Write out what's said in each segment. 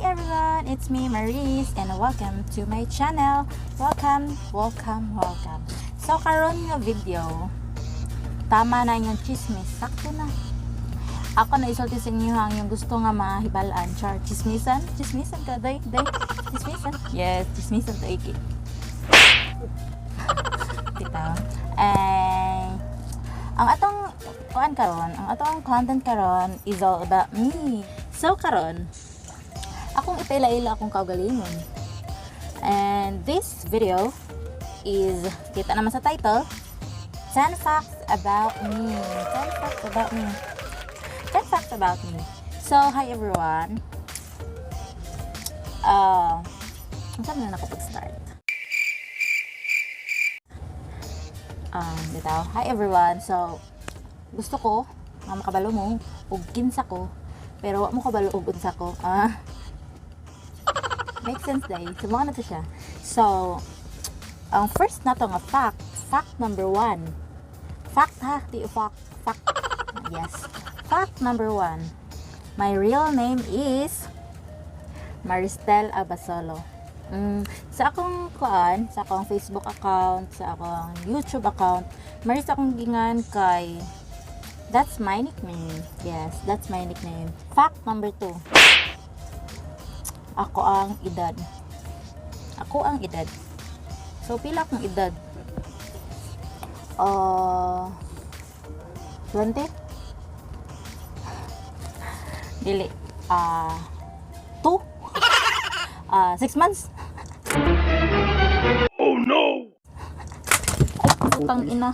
Everyone! It's me, Maris, and welcome to my channel. Welcome, welcome, welcome. So, karon nga video, tama na inyong chismis. Sakto na. Ako na isulti sa inyo ang yung gusto nga mahibalaan. Char, chismisan? Chismisan ka, day? Day? Chismisan? Yes, chismisan to, iki. Kita. Eh, ang atong kuan karon, ang atong content karon is all about me. So karon, akong ipaila-ila akong kaugalingon. And this video is, kita naman sa title, 10 facts about me. 10 facts about me. 10 facts about me. So, hi everyone. Ang saan na ako pag-start? Bitaw. Hi everyone. So, gusto ko nga makabalo mo og kinsa ko, pero wa mo kabalo og unsa ko. Ah. Make sense day. So, mao na to siya. So, ang first na to nga fact, fact number one. Fact ha, di fact, fact. Yes. Fact number one. My real name is Maristel Abasolo. Sa akong kuan, sa akong Facebook account, sa akong YouTube account, Maris akong gingan kay that's my nickname. Yes, that's my nickname. Fact number two. Ako ang edad. Ako ang edad. So, pila akong edad? 20? Dili. Ah, 2? 6 months? Oh no! Putang ina.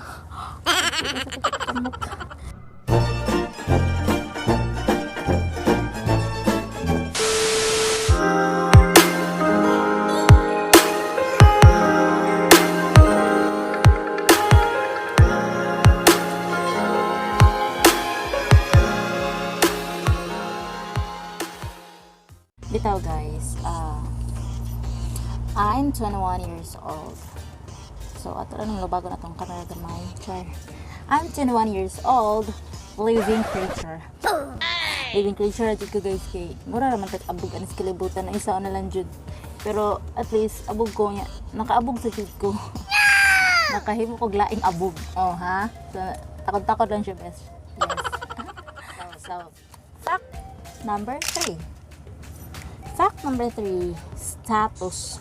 Bitaw guys, I'm 21 years old. So, ato lang lubago na tong camera gamay. Char. I'm 21 years old, living creature. Living creature jud ko guys kay mura ra man tag abog anis kalibutan na isa na lang jud. Pero at least abog ko niya, nakaabog sa jud ko. Nakahimo kog laing abog. Oh ha? So, takod-takod lang siya best. Yes. So, fact number 3. Fact number 3, status.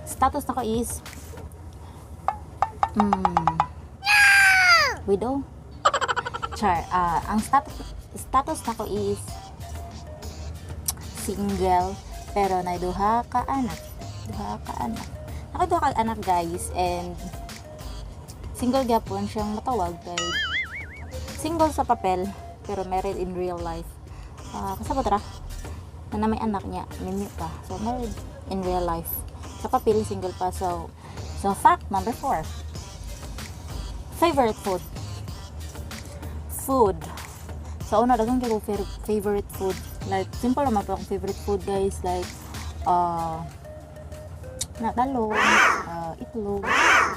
Status nako is widow. Char, ang status status nako is single pero nay duha ka anak. Duha ka anak. Naka duha ka anak guys, and single gyapon siyang matawag kay single sa papel pero married in real life. Ah, kasabot ra na may anak niya, mimi pa. So married in real life. Sa papel single pa. So fact number four. Favorite food. Food. Sa una, daghan kay ko favorite food. Like, simple naman po akong favorite food, guys. Like, na talong, itlog.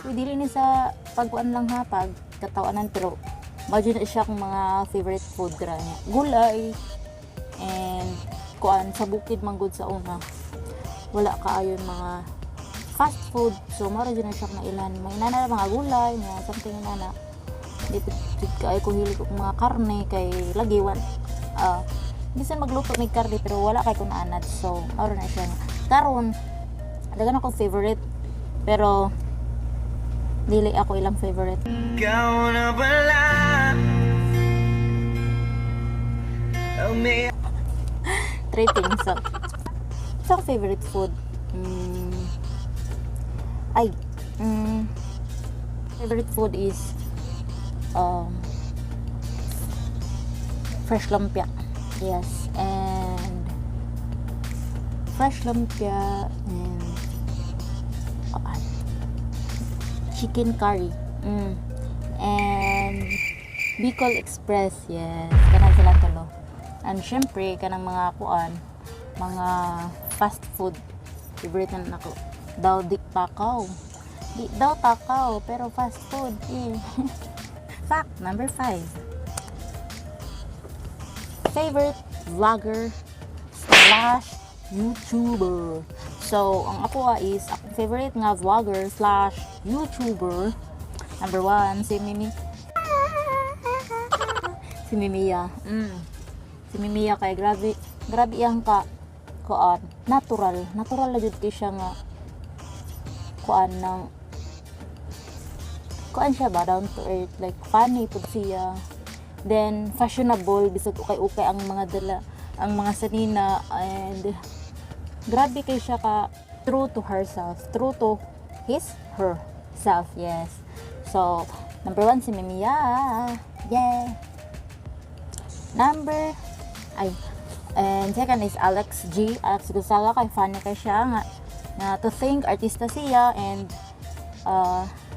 Uy, dili ni sa pagkuan lang ha, pag katawanan, pero imagine na siya akong mga favorite food dra niya. Gulay, and kuan sa bukid man gud sa una. Wala kaayon mga fast food. So, mao ra jud na siya na ilan. May nana mga gulay, mga something nana. Di pa jud kaayo ko hilig og mga karne kay lagi wan bisan magluto may karne pero wala kay ko naanad. So, mao ra na siya. Karon, daghan akong favorite pero dili ako ilang favorite. Ikaw na pala ang may Three things. So, sa akong favorite food, ay, favorite food is fresh lumpia. Yes, and fresh lumpia and chicken curry. And Bicol Express, yes. Kanang sila tulo. And syempre, kanang mga kuan, mga fast food. Favorite na nako. Daw di takaw. Di daw takaw, pero fast food. Eh. Fact number five. Favorite vlogger/YouTuber. So, ang ako is, akong favorite nga vlogger/YouTuber. Number one, si Mimi. Si Mimiya. Si Mimiya kay grabe, grabe iyang ka kuan, natural. Natural na jud kay siya nga kuan ng kuan siya ba, down to earth, like funny pud siya, then fashionable bisag ukay-ukay ang mga dala, ang mga sanina, and grabe kay siya ka true to herself, true to his her self. Yes, so number one si Mimiya. Yeah. Number ay and second is Alex G, Alex Gonzaga, kay funny kay siya nga nga to think artista siya and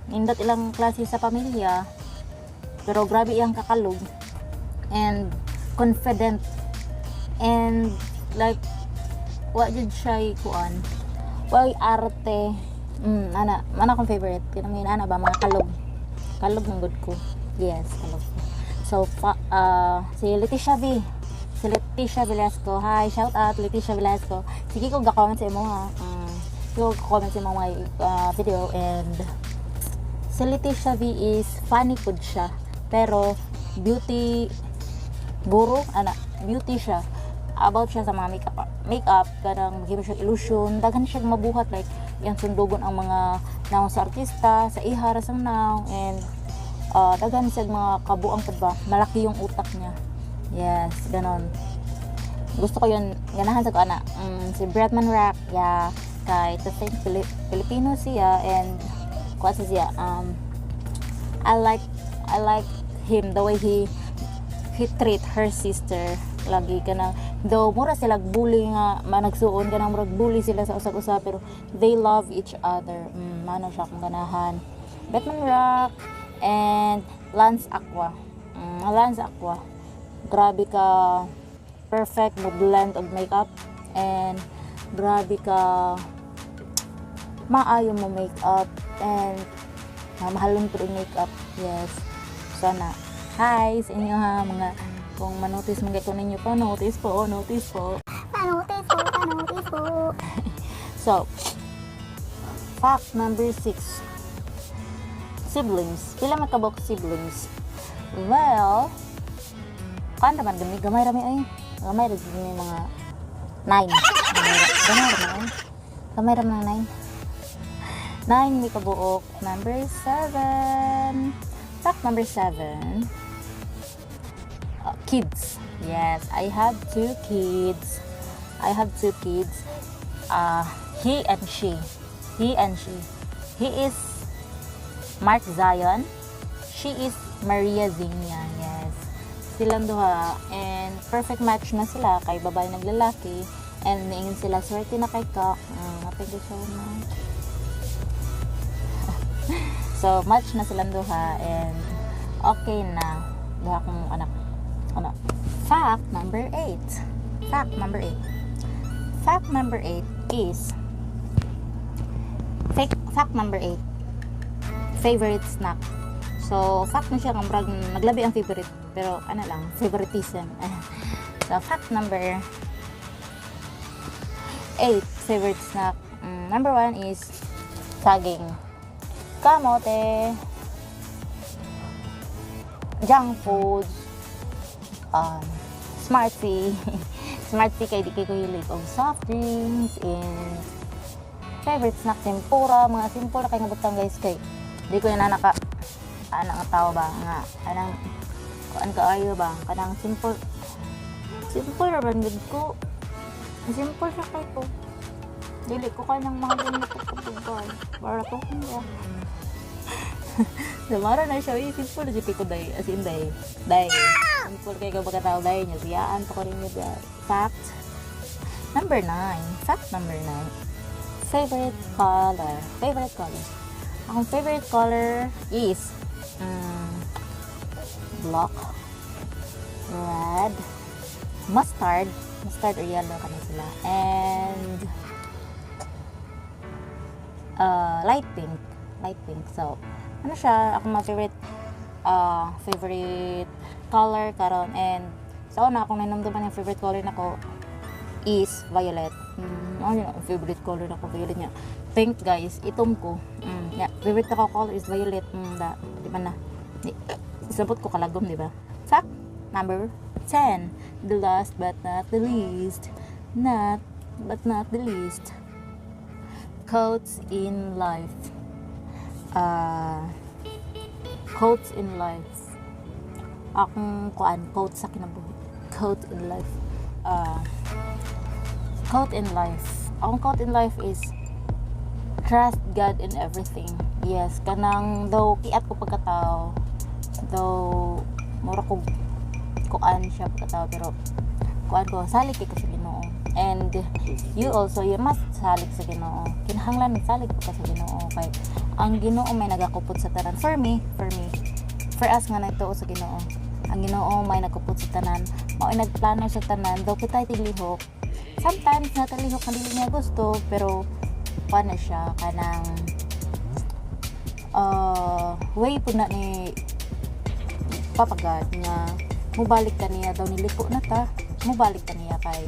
nindot ilang klase sa pamilya, pero grabe iyang kakalog and confident and like wa jud siya kuan, way arte. Ana ana akong favorite kanang ana ba, mga kalog kalog man gud ko. Yes, kalog. So si Leticia V, si Leticia Velasco. Hi, shout out Leticia Velasco. Sige ko ga-comment sa imo ha. Sige ko ga-comment sa imong mga video. And si Leticia V is funny pud siya, pero beauty guru ana, beauty siya, about siya sa mga makeup makeup, kanang maghimo siya illusion, daghan siya mabuhat, like iyang sundugon ang mga nawong sa artista sa iha ra sang nawong, and daghan siya mga kabuang pud ba, malaki yung utak niya. Yes, ganon. Gusto ko yun, ganahan sa ko ana. Si Bretman Rock, yeah, kay to think Filipino siya and kuha siya, I like him, the way he treat her sister lagi ka na though mura sila bully nga managsuon ka nang murag bully sila sa usag-usa, pero they love each other. Mano siya akong ganahan, Bretman Rock and Lance Aqua. Lance Aqua, grabe ka perfect mo blend og makeup and grabe ka maayo mo makeup and mahalon po yung makeup. Yes, sana. Hi sa inyo ha, mga kung manotice man ko ninyo pa, notice po, notice po. Pa-notice po, pa-notice po. So, fact number six. Siblings. Pila man kabuok siblings? Well, kan naman gami, gamay rami ay. Gamay ra gid mi, mga nine. Gamay ra ay. Gamay ra mga nine. Nine mi kabuok. Number seven. Fact number seven. Kids. Yes, I have two kids. I have two kids. He and she. He and she. He is Mark Zion. She is Maria Zinnia. Yes. Silang duha. And perfect match na sila kay babae nag lalaki. And niingon sila, swerte na kay ka. Thank you so much. So, match na silang duha and okay na. Duha kong anak. Ano? Fact number 8. Fact number 8. Fact number 8 is fake, fact number 8. Favorite snack. So, fact na siya nga murag naglabi ang favorite, pero ano lang, favoritism. So, fact number 8, favorite snack. Number 1 is saging. Kamote. Junk foods. Smart Tea. Smart Tea kay di kay ko hilig og soft drinks and favorite snack tempura, mga simple na kay nga butang, guys, kay di ko na naka anang tao ba nga anang kuan kaayo ba, kanang simple simple ra man gud ko, simple siya kay ko, dili ko kanang mga ganito kapag para to yeah. Samara na siya, eh, simple na siya ko day, as in day, day. Simple kay ko pagkatao day niya, siyaan pa ko rin niya. Fact number nine. Fact number nine. Favorite color. Favorite color. Akong favorite color is black, red, mustard, mustard or yellow kana sila, and light pink. Light pink. So, ano siya, akong mga favorite color karon and Sa una, akong nahinumduman yung favorite color nako is violet. Ano yun, ang favorite color nako, violet niya. Pink, guys, itom ko. Yeah, favorite nako color is violet. Da, di ba na? Di, isabot ko kalagom, di ba? Fact number 10. The last but not the least. Not, but not the least. Quotes in life. Quotes in life. Akong kuan, quote sa kinabuhi. Quote in life. Quote in life. Akong quote in life is trust God in everything. Yes, kanang though kiat ko pagkatao, though mura ko kuan siya pagkatao, pero kuan ko, salig kay ko sa Ginoo. And you also, you must salig sa Ginoo. Kinahanglan salig ko ka sa Ginoo kay ang Ginoo may nagakupot sa tanan. For me, for us nga nagtuo sa Ginoo. Ang Ginoo may nagkupot sa tanan, mao'y nagplano sa tanan, though kita tilihok. Sometimes natalihok na dili niya gusto, pero kuan na siya, kanang way pud na ni Papa God nga mubalik ka niya daw niliko na ta, mubalik ka niya kay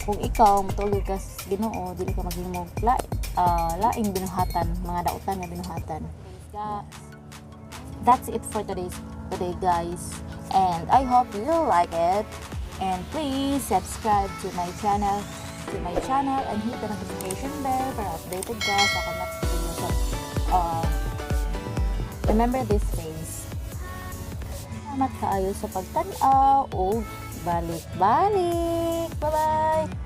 kung ikaw mutulog ka sa Ginoo, dili ka maghimog laing binuhatan, mga dautan nga binuhatan. That's it for today, guys, and I hope you like it, and please subscribe to my channel and hit the notification bell para updated ka sa akong next video. So remember this face. Salamat kaayo sa pagtan-aw ug balik-balik. Bye-bye.